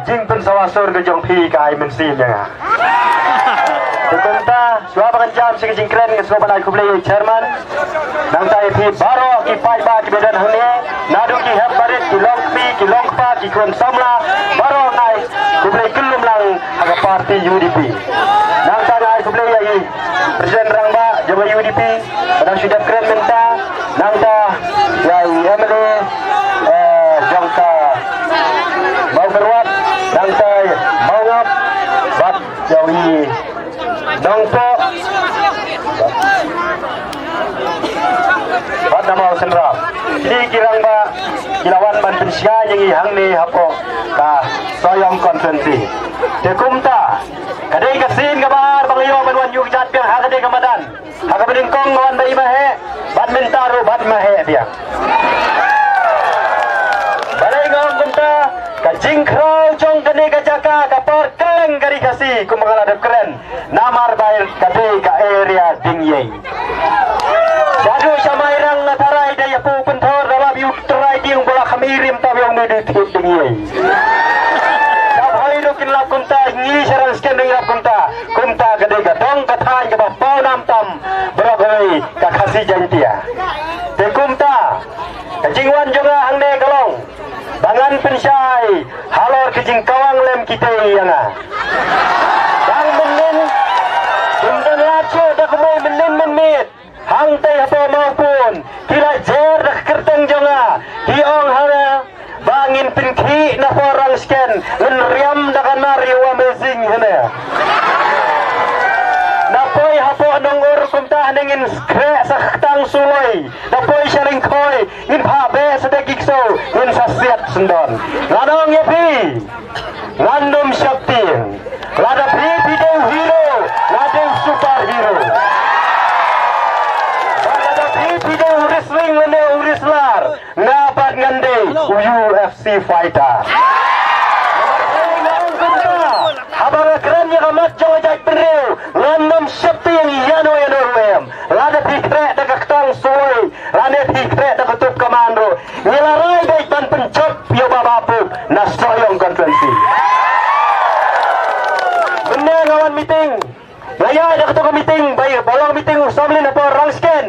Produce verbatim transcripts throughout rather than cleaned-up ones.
Jingpynsawa sur ka jong phi ka ai mynsiem ïa nga. Te kumta, shuwa ba ngan jam sha ka jingkren, nga sngewbha ban ai khublei ïa i chairman. Nangta ïa phi baroh ki paidbah kiba don hangne, naduh ki hep barit, ki longkmie, ki longkpa, ki khun samla, baroh nga ai khublei khyllung lang ha ka party U D P. Nangta nga ai khublei ïa i President Rangbah jong ka U D P, ba dang shu dep kren mynta, nangta ïa i M L A, eh, jong ka Mawkyrwat, nangta Mawngap, bad ïa i Nongpoh, bad na Mawsynram. Kine ki rangbah ki la wan ban pynshai ïa ngi hangne hapoh ka Sohiong constituency. Te kumta, ka dei ka sien kaba ar ba nga ïoh ban wan ïuh jat biang ha ka dei ka madan. Ha kaba nyngkong nga wan ba i Maheh, bad mynta ruh bad Maheh biang. Balei nga ong kumta, ka jingkhraw jong kane ka jaka ka por kylleng ka Ri Khasi kumba nga la dep kren. Namar ba ka dei ka area Dingiei. Shaduh sha Mairang nga tharai da ïa pu pynthor da lap ïa u trai dieng ba la kham irim ta biang me dei thied Dingiei. Sha Bhoi ruh kin lap kumta, ngi sha Rangshken ruh ngi lap kumta. Kumta ka dei ka dong ka thaiñ kaba paw nam tam baroh kawei ka Khasi Jaiñtia. Te kumta ka jingwan jong nga hangne ka long ba ngan pynshai halor ka jingkawang lem kitei ïa nga. Dang mynnin, ym don lad shuh da kumwei mynnin mynmiet. Hangtei hapoh Mawpun ki la jer da ka kyrteng jong nga, ki ong ha nga ba ngin pynkhih na por Rangshken, ngin riam da ka nar ïa u Amazing hane. Na poi hapoh Nongur kumta hane ngin khreh sa ka ktang suloi, na poi sha Lyngkhoi ngin phah beh sa da ki ksew, ngin sa siat syndon. Nga ong ïa phi, ngan ym sheptieng. Lada phi phi dei u hero, nga dei u superhero. Bad lada phi phi dei u wrestling lane u wrestler, nga pat ngan dei u U F C fighter. Haba nga kren ïa ka mat jong ka jaitbynriew, ngan ym sheptieng ïano ïano ruh em. Lada phi khreh da ka ktang suloi, lane phi khreh da ka tup kaman ruh, ngi la rai beit ban pynjop ïa u Bah Bah Pup na Sohiong constituency. Mynne nga wan meeting, nga ïaid da kato ka meeting, ba, ba long meeting u samlin hapoh Rangshken.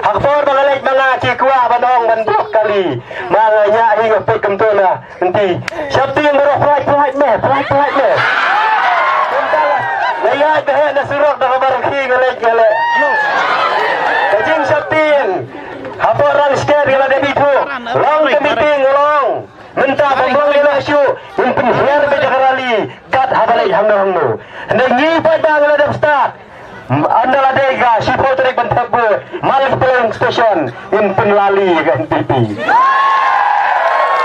Ha ka por ba nga leit ma nga ki kwah ban ong ban dok kali, ma nga ñiah hi nga peit kumto na. Ynti, sheptieng baroh, pynlait pynlait me, pynlait pynlait me. Kumta la, nga ïaid beit na surok da kaba rkhie nga leit nga leit. Ka jingsheptieng hapoh Rangshken ka la dep ithuh. Long ka meeting long. Mynta ba long ïa la shu, ngin pynhiar beit da ka rally kat haba leit hangno hangno. Hynrei ngi paidbah ngi la dep stad. Ynda la dei ka shiphew tarik ban thep vote, man la ki polling station ngin pynlali ïa ka N P P.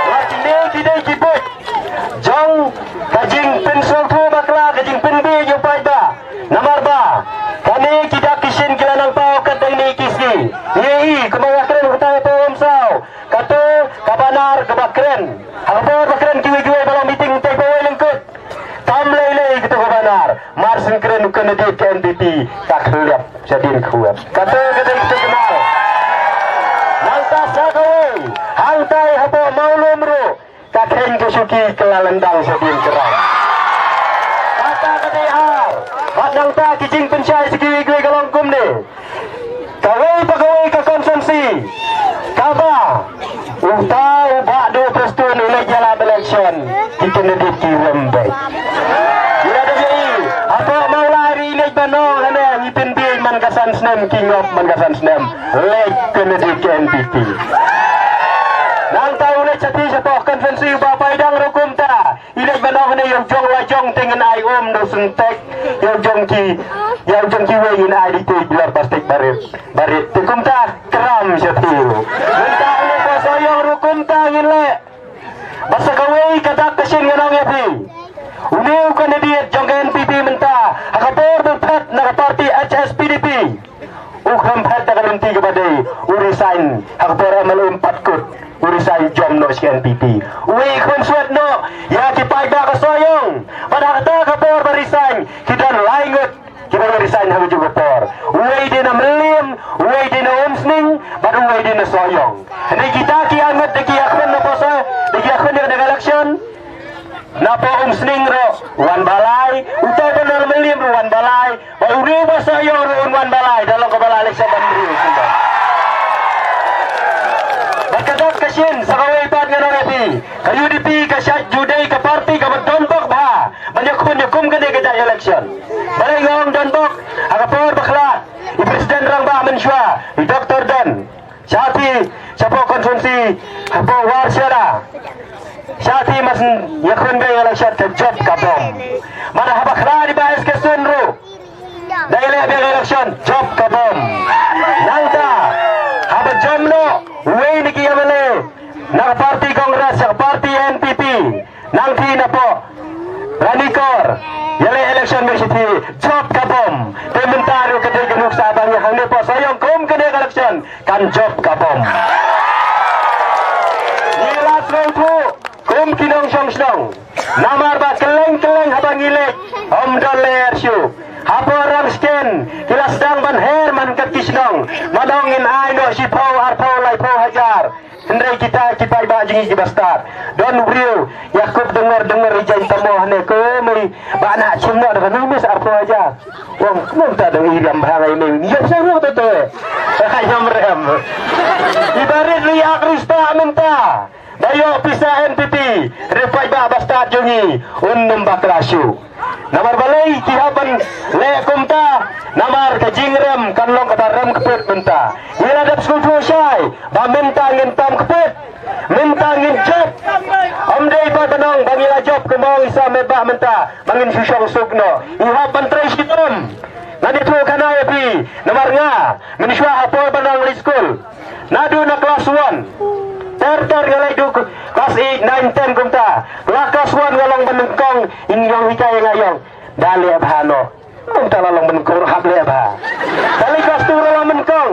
Wat kine ki dei ki buit jong ka jingpynsngewthuh bakla, ka jingpynbiej ïa u paidbah. Namar ba kane ki dak ki shin ki la nang paw katne ki sngi. Ngi i kumba nga kren, kata ïa paw umsaw. Kato ka banar kaba kren. Ha ka por ba kren kiwei kiwei ba long meeting te ba wei lyngkut. Tam lei lei kato ka banar. Mar syn kren u candidate ka N P P ka khliap shadien khuat. Kato ka dei kato ka nar. Nangta sa kawei, hangtai hapoh Mawlum ruh ka kheiñ ka shuki ka la lyndang shadien kyrang. Kata ka dei ar. Bad nangta ki jingpynshai sa kiwei kiwei ka long kumne. Kawei pa kawei ka constituency kaba uta u Bah Duh Prestone u leit ïalap election, ki candidate ki rem beit. Ïa da jai hapoh Mawlai ri leit ban ong hane ngi pynbiej man ka san snem, ki ngop man ka san snem. Leit candidate ka N P P. Nangta u leit sha ti shapoh constituency u Bah Paidang ruh kumta. I leit ban ong hane ïa u jong la jong te ngin ai um da u syntek. Ïa u jong ki, ïa u jong kiwei ngin ai dei te i blor plastik barit. Barit te kumta kram sha phi ruh. Mynta u leit pa Sohiong ruh kumta ngin leh. Bad sa kawei ka dak ka shin ngan ong ïa phi. Une u candidate jong ka N P P mynta ha ka por ba phet na ka party H S P D P. U khlem phet da ka lynti kaba dei, u resign ha ka por M L A um pat kut, u resign jop noh sha N P P. U ïakhun suet noh ïa ki paidbah ka Sohiong. Bad ha kata ka por ba resign ki don lai ngut kiba resign ha kajuh ka por. Uwei dei na Mylliem, uwei dei na Umsning, bad uwei dei na Sohiong. Hynrei kita ki ar ngut da ki ïakhun na poso, da ki ïakhun ïa ka election. Napoh Umsning ruh wan balai, utai ba na Mylliem ruh wan balai, ba u riew ba Sohiong ruh un wan balai da long ka balai election ban riew sendang. Bad ka dak ka shin sa kawei pat ngan ong ïa phi, ka U D P ka shait ju dei ka party kaba donbok bha ban ïakhun ïa kum kane ka jait election. Balei nga ong donbok? Ha ka por ba khlad i President Rangbah mynshuwa, i Doctor Don, sha phi, shapoh constituency, hapoh War Sera, sha phi mas ïakhun biang election ka jop ka bom. Mana haba khlad i Bah S K Sun ruh da ïaleh biang election, jop ka bom. Nangta haba jop noh uwei na ki M L A na ka party Congress sha ka party N P P, nang phi napoh Ranikor, ïaleh election biang sha phi, jop ka bom. Te mynta ruh ka dei ka nuksa ba ngi hangne hapoh Sohiong kum kane ka election kan jop ka bom. Ngi la sngewthuh kum ki nongshong shnong, namar ba kylleng kylleng haba ngi leit ym don lyer shuh. Hapoh Rangshken ki la sdang ban her man kat ki shnong, man ong ngin ai noh shiphew, arphew, laiphew hajar. Hynrei kita ki paidbah jong ngi kiba stad, don u briew ïa kup dengor dengor ïa jaiñ tamo hane, ko mei, ba na chim noh da kano mei sa arphew hajar. Ong kumta dang i riam bha ngai mei, ïa sa noh to to. Ïa rem. I barit ri ak ri sta mynta ba ïoh pisa N P P, ri paidbah ba stad jong ngi un nym bakla shuh. Namar balei ki hap ban leh kumta? Namar ka jingrem kan long kaba rem kput mynta. Ngi la dep sngewthuh shai ba mynta ngin tam kput, mynta ngin jop. Ym dei ba ban ong ba ngi la jop, kumba ong i Sam Metbah mynta ba ngin shu shong suk noh. Ngi hap ban trei shitom. Ngan ïathuh khana ïa phi, namar nga mynshuwa ha por ba nga nang leit skul, naduh na klas one ter ter nga leit duh klas eight, nine, ten kumta. La klas one nga long ba nyngkong, in ïong hikai ïa nga, ïong da leh bha noh. Kumta la long ba nyngkong ruh hap leh bha. Te leit klas two ruh long ba nyngkong,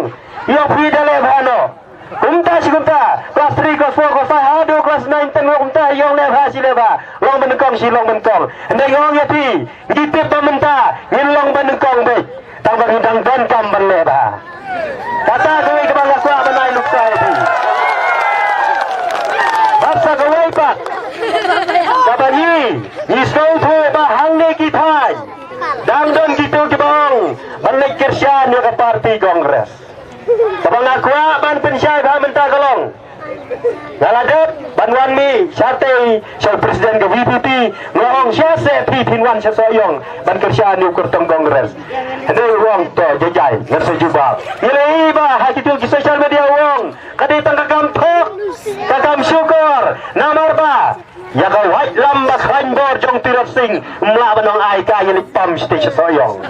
ïong phi da leh bha noh. Kumta shi kumta, klas three, klas four, klas five, haduh klas nine, ten ruh kumta, ïong leh bha shi leh bha, long ba nyngkong shi long ba nyngkong. Hynrei nga ong ïa phi, ngi tip ba mynta ngin long ba nyngkong beit, tang ba ngi dang donkam ban leh bha. Kata kawei kaba nga kwah ban ai nuksa ïa phi. Bad sa kawei pat kaba ngi, ngi sngewthuh ba hangne ki thaiñ dang don kito kiba ong ban leit kyrshan ïa ka party Congress. Kaba nga kwah ban pynshai bha mynta ka long, nga la dep ban wan mih shatei sha u president ka V P P, nga ong sha se phi phin wan sha Sohiong ban kyrshan ïa u kyrtong Congress. Hynrei u ong to jajai, ngan sa jubab. Ngi la ïohi ba ha kito ki social media u ong ka dei tang ka kam thok, ka kam shukor, namar ba ïa ka waitlam ba khlaiñ bor jong Tirot Sing, ym lah ban ong ai kai, ïa leit pom shatei sha Sohiong.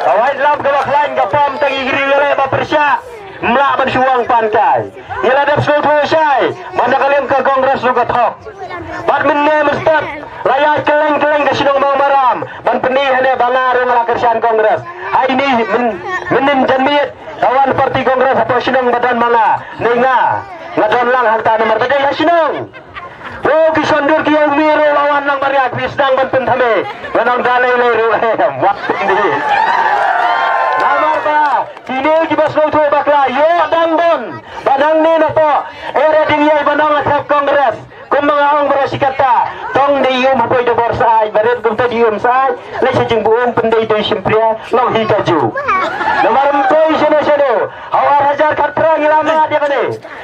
Ka waitlam kaba khlaiñ ka pom tang ïa ki riew ïaleh ba pyrshah, ym lah ban shu ong pan kai. Ngi la dep sngewthuh shai ba na ka liang ka Congress ruh ka thok. Bad mynne mynstep la ïaid kylleng kylleng ka shnong Mawmaram ban pyni hangne ba nga ruh nga la kyrshan Congress. Hai ni myn, mynnin janmiet ka wan party Congress hapoh shnong ba don ma nga, ne nga, nga don lang hangta namar ba dei ha shnong. Ruh ki shondur ki ïa u mih ruh la wan lang baria, ki sdang ban pynthame. Nga nang da lei lei ruh em, wat pynthame. Namar ba kine kiba sngewthuh bakla ïoh dang don ba nangne napoh area Dieng Ïai ba nang ha thep Congress. Kumba nga ong baroh shi katta, tang dei um hapoi da bor sa ai, barit kumta dei um sa ai. Lei sha jingbuh um pyndei dei shim pria, long hi ka ju. Namar ym poi shano shano. Ha u ar hajar khatphra ngi la mad ïa kane.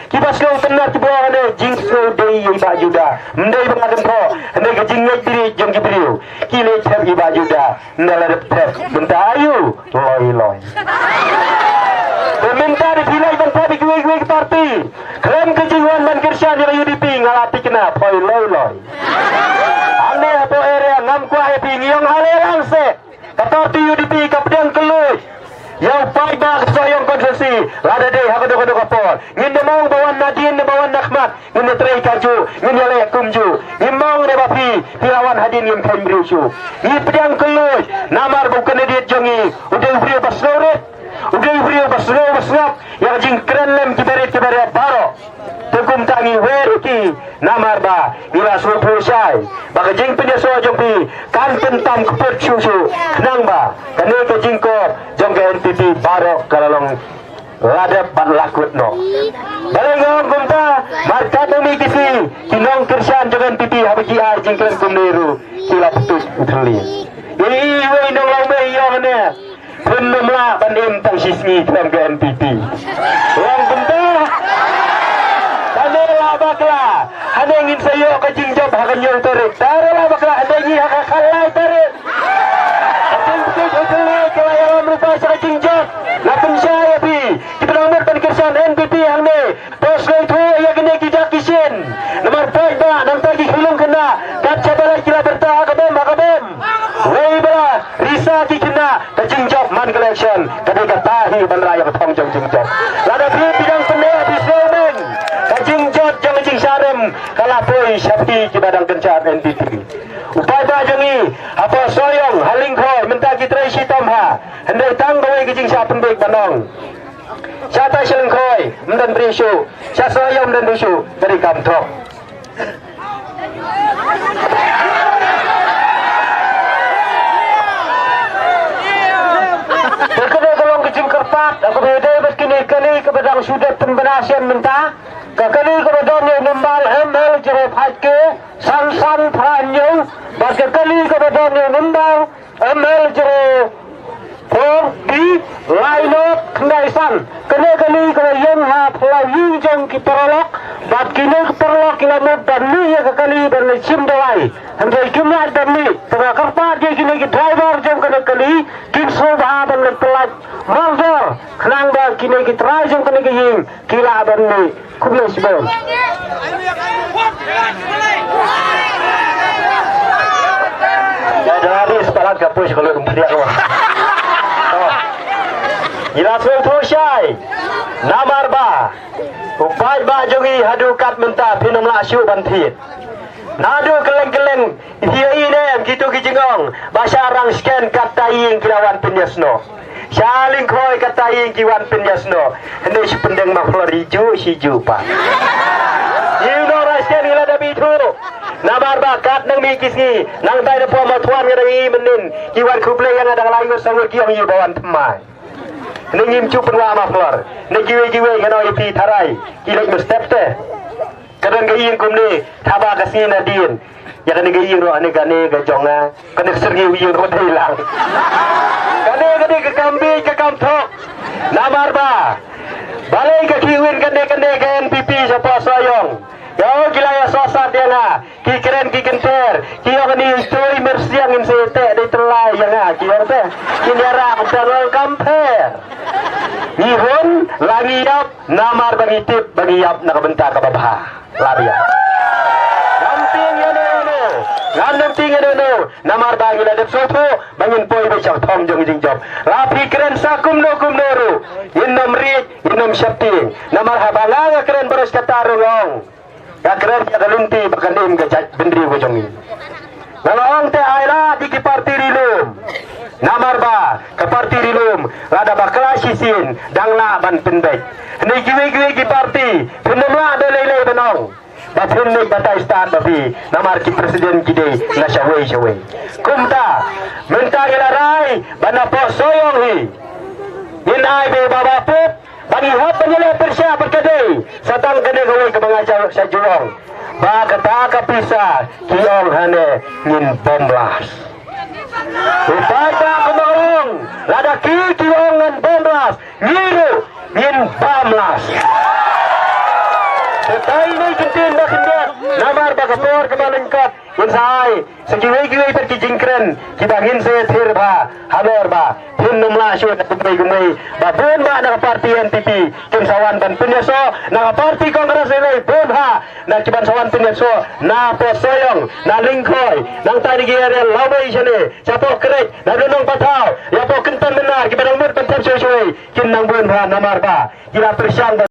Kiba sngew tynnat kiba ong ne jingsngew dei ïa i Bah Judah. Ym dei ba nga dang thoh, hynrei ka jingngeit bieit jong ki briew. Ki leit thep i Bah Judah, ynda la dep thep mynta aïu? Loi loi. Te mynta da phi leit ban thep ïa kiwei kiwei ki party, khlem ka jingwan ban kyrshan ïa ka U D P, nga la thikna phoi loi loi. Hangne hapoh area ngam kwah ïa phi, ngi ong ha leh lang seh. Ka party U D P ka pdiang kylluid ïa u paidbah ka Sohiong constituency lada dei ha kano kano ka por. Ngin ym ong ba wan nadien ne ba wan nakhmat, ngin ïatrei kajuh, ngin ïaleh kumjuh. Ngim ong ne ba phi, phi la wan hadien ngim kheiñ briew shuh. Ngi pdiang kylluid namar ba u candidate jong ngi u dei u briew ba sngewrit, u dei u briew ba sngew ba sngap ïa ka jingkren lem kiba rit kiba rit baroh. Te kumta ngi wer ïa ki namar ba ngi la sngewthuh shai ba ka jingpynïasoh jong phi kan pyntam kput shuh shuh, khnang ba kane ka jingkop jong ka N P P baroh ka la long La dep bad la kut noh. Balei nga ong kumta? Namar katba mih ki sngi, ki nongkyrshan jong N P P haba ki ai jingkren kumne ruh ki la pyntuid u thylliej. Ïa iwei i nonglong mei i ong ne, phin ym lah ban im tang shi sngi khlem ka N P P. Ong kumta? Tang ne la bakla. Hangne ngin sa ïoh ka jingjop ha ka hynñiew tarik. Tang ne la bakla, hangne ngi ha ka khatlai tarik. Ka jingpyntuid u thylliej ka la ïalam lypa sha ka jingjop. La pynshai ïa phi. Ki ba nang mut ban kyrshan N P P hangne, to sngewthuh ïa kine ki dak ki shin. Namar paidbah nangta ki khyllung khynnah, kat shaba leit ki la pyrta ha ka bom, ha ka bom. Wei ba la risa ki khynnah, ka jingjop man ka election ka dei kata hi ban rah ïa ka thong jong jingjop. Lada phi phi dang pynneh phi sngewbha, ka jingjop jong ka jingshah rem ka la poi sha phi ki ba dang kyrshan N P P. U paidbah jong ngi hapoh Sohiong, ha Lyngkhoi mynta ki trei shitom bha. Hynrei tang kawei ka jingshah pynbeit ban ong. Sha tai sha Lyngkhoi ym don briew shuh, sha Sohiong ym don briew shuh, ka dei kam thok. Te ka dei ka long ka jingkyrpad, ha kaba ïadei bad kine ki kali kaba dang shu dep pynbna shen mynta. Ka kali kaba don ïa u number M L zero five K san san phra hynñiew, bad ka kali kaba don ïa u number M L zero four B lai nod khyndai san. Kane ka kali ka la ïeng ha phyllaw ïing jong ki paralok, bad kine ki paralok ki la mut ban mih ïa ka kali ban leit shim dawai. Hynrei kim lah ban mih, te nga kyrpad ïa kine ki driver jong kane ka kali, kin sngewbha ban leit pyllait mardor, khnang ba kine ki trai jong kane ka ïing ki lah ban mih. Khublei shibun. Ïa, da ri sepakat ka push ka lut ym phriak wah. Ngi la sngewthuh shai. Namar ba u paidbah jong ngi haduh kat mynta phin ym lah shuh ban thied. Naduh kylleng kylleng, ïa i ne em kito ki jingong ba sha Rangshken katta ïing ki la wan pynïasnoh. Sha Lyngkhoi katta ïing ki wan pynïasnoh. Hynrei shu pyndeng ma Flori juh shi juh pat. Ïa u Rangshken ngi la dep ithuh. Namar ba kat nang mih ki sngi, nangtai napoh Mawthuan nga dang i mynnin, ki wan khublei ïa nga dang lai ngut saw ngut ki ong ïa ba wan thymmai. Hynrei ngim ju pynwah ma Flor. Hynrei kiwei kiwei ngan ong ïa phi tharai ki leit mynstep te. Ka don ka ïing kumne, thaba ka sngi nadien. Ïa kane ka ïing ruh, kane, kane ka jong nga. Kane ka syrngiew ïing ruh dei lang. Kane, kane ka kam bieit, ka kam thok. Namar ba balei ka khih win kane, kane ka N P P shapoh Sohiong. Ïa, ki la ïa sohsat ïa nga. Ki kren ki kynter. Ki ong kane i Tui Myrsiang in sa teh dei tyllai ïa nga. Ki ong te. Kin ïarap Donald Kampher. Ngi hun la ngi ïap. Namar ba ngi tip ba ngi ïap na ka bynta kaba bha. Lad ïa. Ngam tieng ïa no ïa no. Ngam tieng ïa no ïa no. Namar ba ngi la dep sngewthuh ba ngin poi beit sha ka thong jong ka jingjop. La phi kren sa kumno kumno ruh, ngin ym rit, ngin ym sheptieng. Namar haba nga nga kren baroh shi katta ruh nga ong, nga kren ïa ka lynti ba kan im ka jaitbynriew ka jong ngi. Nga la ong te ai lad ïa ki parti ri lum. Namar ba ka parti ri lum lada bakla shisien dang lah ban pynbeit. Hynrei kiwei kiwei ki parti phin ym lah da lei lei ban ong ba phin leit batai stad ba phi, namar ki president ki dei na shawei shawei. Kumta mynta ngi la rai ba napoh Sohiong hi ngin ai ba ba pup ba ngi hap ban ïaleh pyrshah bad ka dei sa tang kane kawei kaba nga sha, sha ju ong ba kata ka pisa ki ong hangne ngin bom blast. U paidbah kumba ong, lada ki ki ong ngan bom blast, ngi ruh ngin bam blast. Te tai ngi kyntien ba khyndiat namar ba ka por kaba lyngkot. Ngin sa ai sa kiwei kiwei pat ki jingkren kiba ngin sa ïathir bha halor ba phin ym lah shuh na kumwei kumwei ba bun bah na ka parti N P P kin sa wan ban pynïasoh, na ka parti Congress lei lei bun bha na ki ban sa wan pynïasoh napoh Sohiong, na Lyngkhoi, nangta na ki area Lawmei shane, shapoh Krek, na Nongpathaw, ïapoh Kynton Mynnar, ki ba dang mut ban thep shuh shuh, kin nang bun bha namar ba ki la pyrshang ba